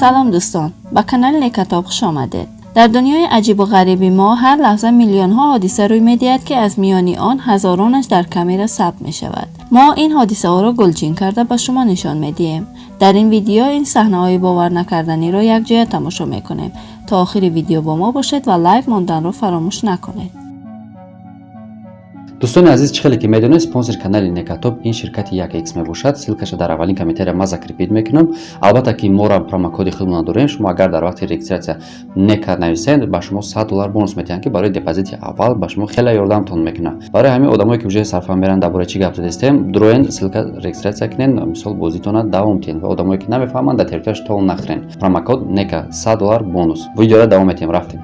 Салом дӯстон, ба канали Некатоб хуш омадед. Дар дунёи аҷибу ғариби мо ҳар лаҳза миллионҳо ҳодиса рӯй медиҳад, ки аз миёни он ҳазоронаш дар камера сабт мешавад. Мо ин ҳодисаҳоро гулчин карда ба шумо нишон медиҳем. Дар ин видео ин саҳнаҳои боварнакарданиро якҷоя тамошо мекунем. То охири видео бо мо бошед ва лайк монданро фаромӯш накунед. Дӯстони азиз, чӣ хеле ки медонед, спонсори канали Некатоб ин ширкати 1X мебошад. Ссылкаша дар аввалин комментария ма закрепить мекунам. Албатта ки мора промокоди худмона дорем. Шумо агар дар вақти регистрация нека нависед, ба шумо 100 доллар бонус метиҳанд, ки барои депозити аввал ба шумо хеле ёрдамтон мекунад. Барои ҳамин одамое ки уже сарфа меранд, дар бораи чӣ гап задистем, дуроен ссылка регистрация кунед, мисол бозитона давом диҳед, ва одамое ки намефаҳманд, дар территорияш тол нахӯрен. Промокод нека, 100 доллар бонус. Видеора давом метиҳем, рафтем.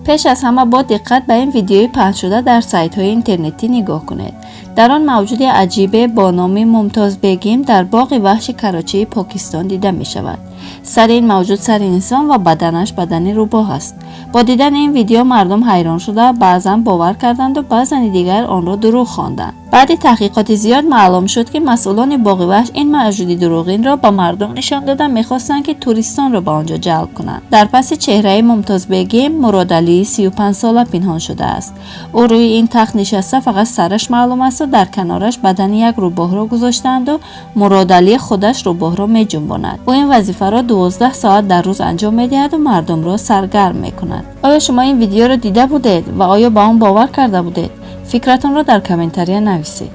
Пеш аз ҳама бо диққат ба ин видеои паҳншуда дар сайтҳои интернетӣ нигоҳ кунед. Дар он мавҷуди аҷибе бо номи Мумтозбегим дар боғи ваҳши Карочии Покистон дида мешавад. Сари ин мавҷуд сари инсон ва баданаш бадани рӯбоҳ аст. Бо дидани ин видео мардум ҳайрон шуда, баъзан бовар карданду, баъзани дигар онро дурӯғ хонданд. Баъди таҳқиқоти зиёд маълум шуд, ки масъулони боғи ваҳш ин мавҷуди дурӯғинро ба мардум нишон дода мехостанд, ки туристонро ба он ҷо ҷалб кунанд. Дар паси чеҳраи Мумтозбегим Муродалии 35сола пинҳон шудааст. Ӯ рӯи ин тахт нишаста, фақат сараш маълум асту дар канораш бадани як рӯбоҳро гузоштаанду Муродалӣ худаш рӯбоҳро меҷунбонад. Ӯ ин вазифаро 12 соат дар рӯз анҷом медиҳаду мардумро саргарм мекунад. Оё шумо ин видеоро дида будед ва оё ба он бовар карда будед? Фикратонро дар комментария нависед.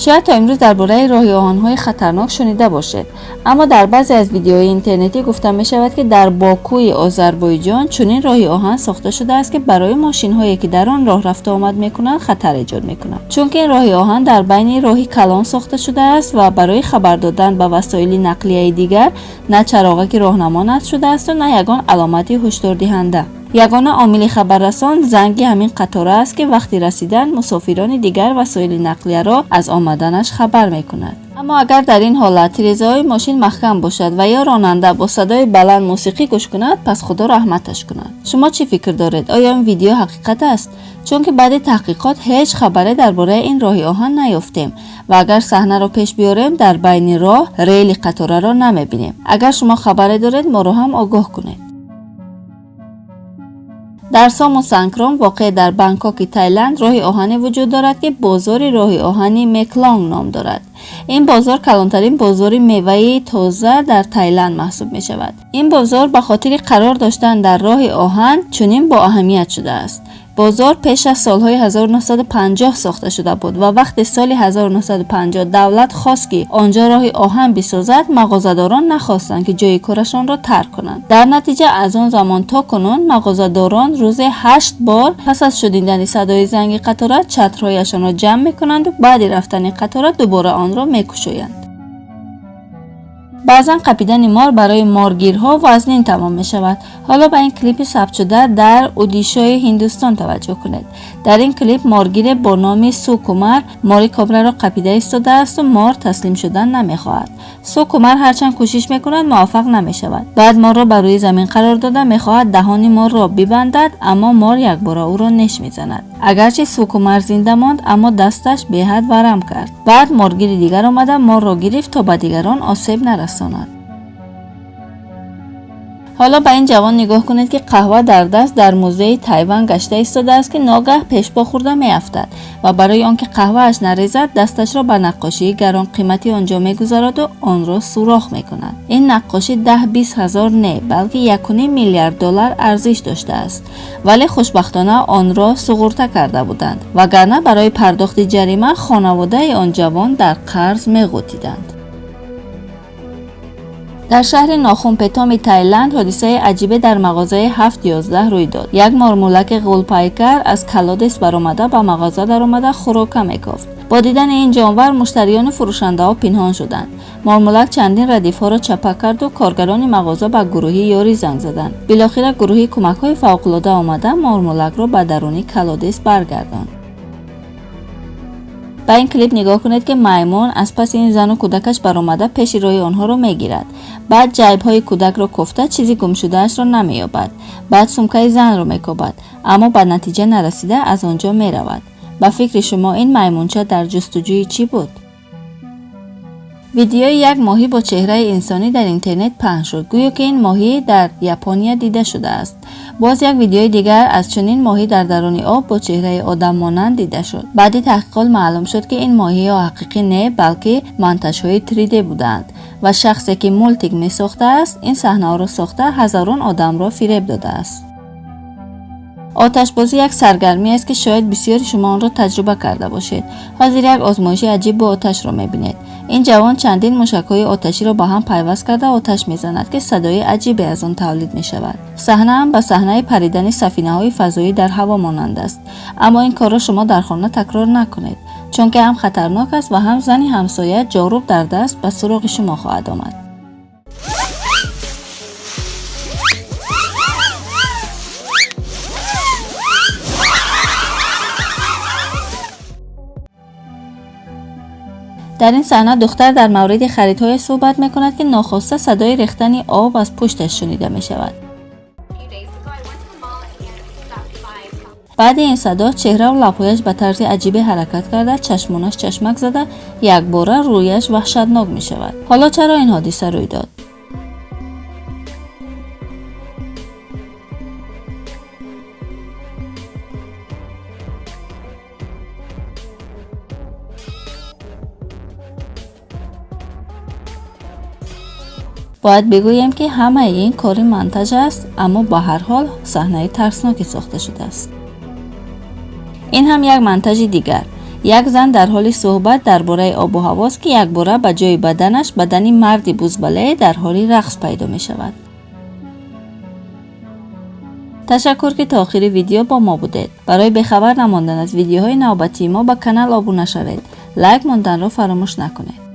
Шояд то имрӯз дар бораи роҳи оҳанҳои хатарнок шунида бошед, аммо дар баъзе аз видеоҳои интернетӣ гуфта мешавад, ки дар Бокуи Озарбойҷон чунин роҳи оҳан сохта шудааст, ки барои мошинҳое, ки дар он роҳ рафту омад мекунанд, хатар эҷод мекунад. Чунки ин роҳи оҳан дар байни роҳи калон сохта шудааст ва барои хабар додан ба васоили нақлияи дигар на чароғаки роҳнамо насб шудаасту на ягон аломати ҳушдордиҳанда. Ягона омили хабаррасон занги ҳамин қатора аст, ки вақти расидан мусофирони дигар васоили нақлияро аз омаданаш хабар мекунад. Аммо агар дар ин ҳолат тирезаҳои мошин маҳкам бошад ва ё ронанда бо садои баланд мусиқӣ гӯш кунад, пас худо раҳматаш кунад. Шумо чӣ фикр доред? Оё ин видео ҳақиқат аст? Чунки баъди таҳқиқот ҳеҷ хабаре дар бораи ин роҳи оҳан наёфтем ва агар саҳнаро пеш биёрем, дар байни роҳ рейли қатораро намебинем. Агар шумо хабаре доред, моро ҳам огоҳ кунед. Дар Сому Санкром, воқеъ дар Бангкоки Тайланд, роҳи оҳане вуҷуд дорад, ки бозори роҳи оҳани Меклонг ном дорад. Ин бозор калонтарин бозори меваи тоза дар Тайланд маҳсуб мешавад. Ин бозор ба хотири қарор доштан дар роҳи оҳан чунин боаҳамият шудааст. Бозор пеш аз солҳои 1950 сохта шуда буд ва вақте соли 1950 давлат хост, ки он ҷо роҳи оҳан бисозад, мағозадорон нахостанд, ки ҷои корашонро тарк кунанд. Дар натиҷа аз он замон то кунун мағозадорон рӯзе 8 бор пас аз шунидани садои занги қатора чатрҳояшонро ҷамъ мекунанду баъди рафтани қатора дубора онро мекушоянд. Баъзан қапидани мор барои моргирҳо вазнин тамом мешавад. Ҳоло ба ин клипи сабтшуда дар Удишои Ҳиндустон таваҷҷӯҳ кунед. Дар ин клип моргире бо номи Сукумар мори кобраро қапида истодаасту мор таслим шудан намехоҳад. Сукумар ҳарчанд кӯшиш мекунад, муваффақ намешавад. Баъд морро ба рӯи замин қарор дода мехоҳад даҳони морро бибандад, аммо мор якбора ӯро неш мезанад. Агарчи Сукумар зинда монд, аммо дасташ беҳад варам кард. Баъд моргири дигар омада морро гирифт, то ба дигарон осеб нарасонад. Ҳоло ба ин ҷавон нигоҳ кунед, ки қаҳва дар даст дар музеи Тайван гашта истодааст, ки ногаҳ пешпо хӯрда меафтад ва барои он ки қаҳвааш нарезад, дасташро ба наққошии гаронқимати он ҷо мегузараду онро сурох мекунад. Ин наққошӣ 10-20 ҳазор не, балки 1,5 миллиард доллар арзиш доштааст, вале хушбахтона онро суғурта карда буданд, вагарна барои пардохти ҷарима хонаводаи он ҷавон дар қарз меғӯтиданд. Дар шаҳри Нохунпетоми Тайланд ҳодисаи аҷибе дар мағозаи 7-11 рӯй дод. Як мормулаки ғулпайкар аз колодец баромада ба мағоза даромада хӯрока мекофт. Бо дидани ин ҷонвар муштариёну фурӯшандаҳо пинҳон шуданд. Мормулак чандин радифҳоро чапа карду коргарони мағоза ба гурӯҳи ёрӣ занг заданд. Билохира гурӯҳи кӯмакҳои фавқулода омада мормулакро ба даруни колодец баргардонд. Ба ин клип нигоҳ кунед, ки маймун аз паси ин зану кӯдакаш баромада пеши роҳи онҳоро мегирад. Баъд ҷайбҳои кӯдакро кофта чизи гумшудаашро намеёбад. Баъд сумкаи занро мекобад, аммо ба натиҷа нарасида аз он ҷо меравад. Ба фикри шумо ин маймунча дар ҷустуҷӯи чӣ буд? Видеои як моҳӣ бо чеҳраи инсонӣ дар интернет паҳн шуд. Гӯё ки ин моҳӣ дар Япония дида шудааст. Боз як видеои дигар аз чунин моҳӣ дар даруни об бо чеҳраи одаммонанд дида шуд. Баъди таҳқиқот маълум шуд, ки ин моҳиҳо ҳақиқӣ не, балки монтажҳои 3D буданд ва шахсе ки мультик месохтааст, ин саҳнаҳоро сохта ҳазорон одамро фиреб додааст. Оташбозӣ як саргармӣ аст, ки шояд бисёри шумо онро таҷриба карда бошед. Ҳозир як озмоиши аҷиб бо оташро мебинед. Ин ҷавон чандин мушакҳои оташиро ба ҳам пайваст карда оташ мезанад, ки садои аҷибе аз он тавлид мешавад. Саҳна ҳам ба саҳнаи паридани сафинаҳои фазоӣ дар ҳаво монанд аст. Аммо ин корро шумо дар хона такрор накунед, чунки ҳам хатарнок аст ва ҳам зани ҳамсоя ҷоруб дар даст ба суроғи шумо хоҳад омад. Дар ин саҳна духтар дар мавриди харидҳое суҳбат мекунад, ки нохоста садои рехтани об аз пушташ шунида мешавад. Few days ago, I went to the mall and stopped by some Баъди ин садо чеҳраву лабҳояш ба тарзи аҷибе ҳаракат карда, чашмонаш чашмак зада, якбора рӯяш ваҳшатнок мешавад. Ҳоло чаро ин ҳодиса рӯй дод? Бояд бигӯем, ки ҳамаи ин кори монтаж аст, аммо ба ҳар ҳол саҳнаи тарсноке сохта шудааст. Ин ҳам як монтажи дигар. Як зан дар ҳоли суҳбат дар бораи обу ҳавост, ки якбора ба ҷои баданаш бадани марди бузбалае дар ҳоли рақс пайдо мешавад. Ташаккур, ки то охири видео бо мо будед. Барои бехабар намондан аз видеоҳои навбатии мо ба канал обуна шавед. Лайк монданро фаромӯш накунед.